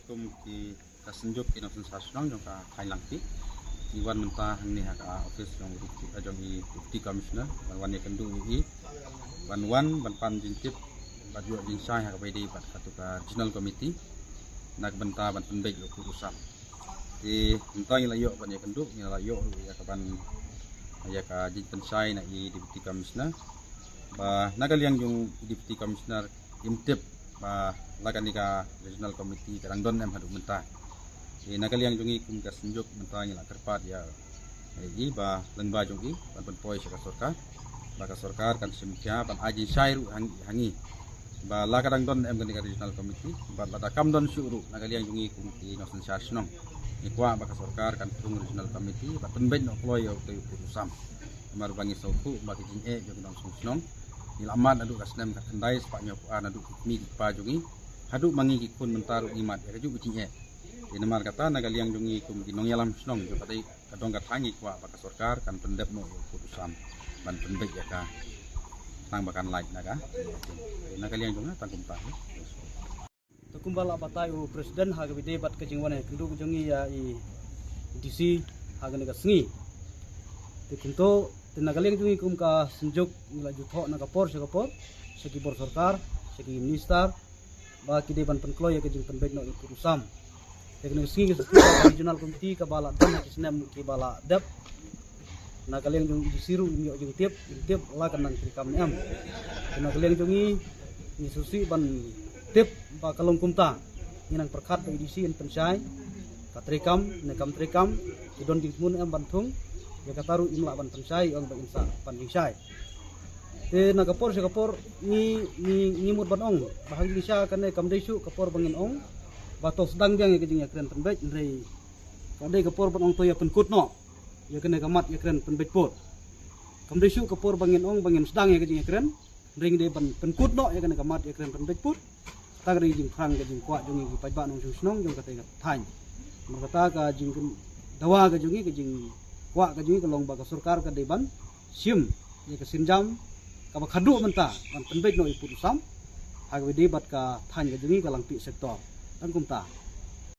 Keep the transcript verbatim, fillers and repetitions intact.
Kum ki ka synjuk ki nongshong shnong jong ka thaiñ Langpih, ngi wan mynta hangne ha ka office jong i Deputy, jong i Deputy Commissioner ban wan ïakynduh ïa i, ban wan ban pan jingtip bad ïoh jingshai ha kaba ïadei bad katu ka Regional Committee na ka bynta ban pynbeit ïa u pud u sam. Te mynta ngi la ïoh ban ïakynduh, ngi la ïoh ruh ïa ka ban, ïa ka jingpynshai na i Deputy Commissioner. Ba na ka liang jong i Deputy Commissioner im tip ba la kane ka Regional Committee ka dang don em haduh mynta. Te na ka liang jong i kum ka synjuk mynta ngi la kyrpad ïa i ba lyngba jong i ban pynpoi sha ka sorkar, ba ka sorkar kan shim khia ban ai jingshai ruh ha ngi, ha ngi ba la ka dang don em kane ka Regional Committee, bad lada kam don shuh ruh na ka liang jong i kum ki nongshong shnong, ngi kwah ba ka sorkar kan thung Regional Committee bad pynbeit noh kloi ïa utai u pud u sam. Namar ba ngi sngewthuh ba ki jingeh jong ki nongshong shnong ngi la mad naduh ka snem khatkhyndai spah hynñiewphew ar, naduh ki kmie ki kpa jong ngi haduh ma ngi ki khun mynta ruh ngi mad ïa kajuh ka jingeh. Te namar kata na ka liang jong i kum ki nongïalam shnong jong ka dei ka dong ka thaiñ ngi kwah ba ka sorkar kan pyndep noh ïa u pud u sam ban pynbeit ïa ka, tang ba kan lait na ka. Te na ka liang jong nga tang kumta. Te kumba la batai u President ha kaba ïadei bad ka jingwan ïakynduh jong ngi ïa i DC ha kane ka sngi. Te kumto, te na ka liang jong ngi kum ka synjuk ngi la ju thoh na ka por sha ka por sha ki bor sorkar, sha ki minister, ba ki dei ban pynkloi ïa ka jingpynbeit noh ïa u pud u sam. Te kane ka sngi ka Regional Committee kaba la don ha ki snem kiba la dep, na ka liang jong i DC ruh im ïoh jingtip, im tip la kan nang treikam ne em. Te na ka liang jong ngi, ngi sngewsih ban tip ba ka long kumta. Ngi nang pyrkhat ba i DC in pynshai, ka treikam ne kam treikam, ki don jingsmun em ban thung, ïa kata ruh im lah ban pynshai, ong ba in sa pan jingshai. Te na ka por sha ka por ngi, ngi, ngi mut ban ong ba ha jingshisha kane kam dei shuh ka por ba ngin ong ba to sdang biang ïa ka jingïakren pynbeit, hynrei ka dei ka por ban ong to ïa pynkut noh ïa kane ka mat ïakren pynbeit pud. Kam dei shuh ka por ba ngin ong ba ngin sdang ïa ka jingïakren, hynrei ngi dei ban pynkut noh ïa kane ka mat ïakren pynbeit pud. Kata ka dei ka jingthrang, ka jingkwah jong ngi ki paidbah nongshong shnong jong kata ka thaiñ. Namar kata ka jingdawa ka jong ngi, ka jingkwah ka jong ngi ka long ba ka sorkar ka dei ban shim ïa ka sienjam kaba khadduh mynta ban pynbeit noh ïa u pud u sam ha kaba ïadei bad ka thaiñ ka jong ngi ka Langpih sector. Tang kumta.